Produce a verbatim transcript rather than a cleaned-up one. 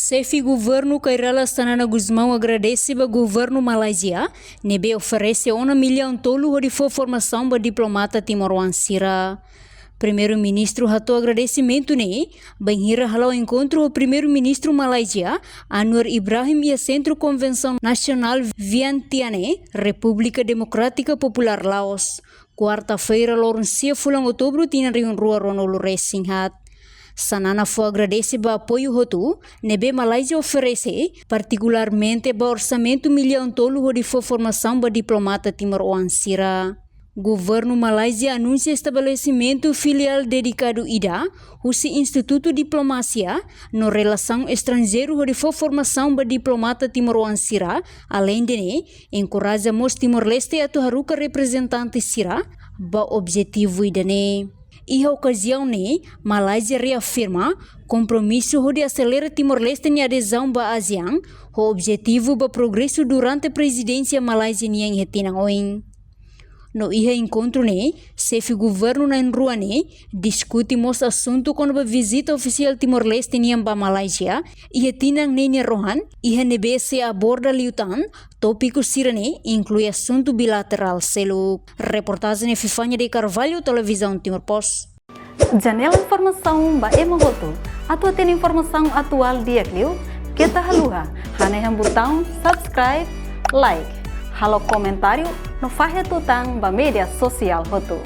Xefe Governu Kay Rala Xanana Gusmão agradese ba Governu Malázia ne'ebé oferese ona millaun tolu hodi fó formasaun ba diplomata timoroan sira. Primeiru-Ministru hato'o agradesimentu ne'e bainhira hala'o enkontru ho Primeiru-Ministru Malázia Anwar Ibrahim iha Sentru Konvensaun Nasionál Vientiane, Repúblika Demokrátika Populár Laos, kuarta-feira, loron sia fulan Outubru, tinan rihun rua ruanulu resin haat. Xanana fó agradese ba apoiu hotu ne'ebé Malázia oferese, partikularmente ba orsamentu millaun tolu hodi fó formasaun ba diplomata timoroan sira. Governu Malázia anunsia estabelesimentu filiál dedikadu ida husi Institutu Diplomasia no Relasaun Estranjeiru hodi fó formasaun ba diplomata timoroan sira, aleinde ne'e, enkoraja mós Timor-Leste atu haruka reprezentante sira ba objetivu ida-ne'e. Iha okaziaun ne'e, Malázia reafirma kompromisu hodi aselera Timor-Leste nia adezaun ba ASEAN, ho objetivu ba progresu durante prezidénsia Malázia nian iha tinan oin. No iha enkontru ne'e, xefe governu na'in-rua ne'e diskute mós asuntu kona-ba vizita ofisiál Timor-Leste nian ba Malázia iha tinan ne'e nia rohan, iha ne'ebé sei aborda liután tópiku sira-ne'e inklui asuntu bilaterál seluk. Reportajen Epifania de Carvalho, Televizaun Timor Post. Janela informasaun ba ema hotu. Atu hatene informasaun atuál di'ak liu, keta haluha hanehan butaun subscribe, like, halo komentáriu no fahe tutan ba média sosiál hotu.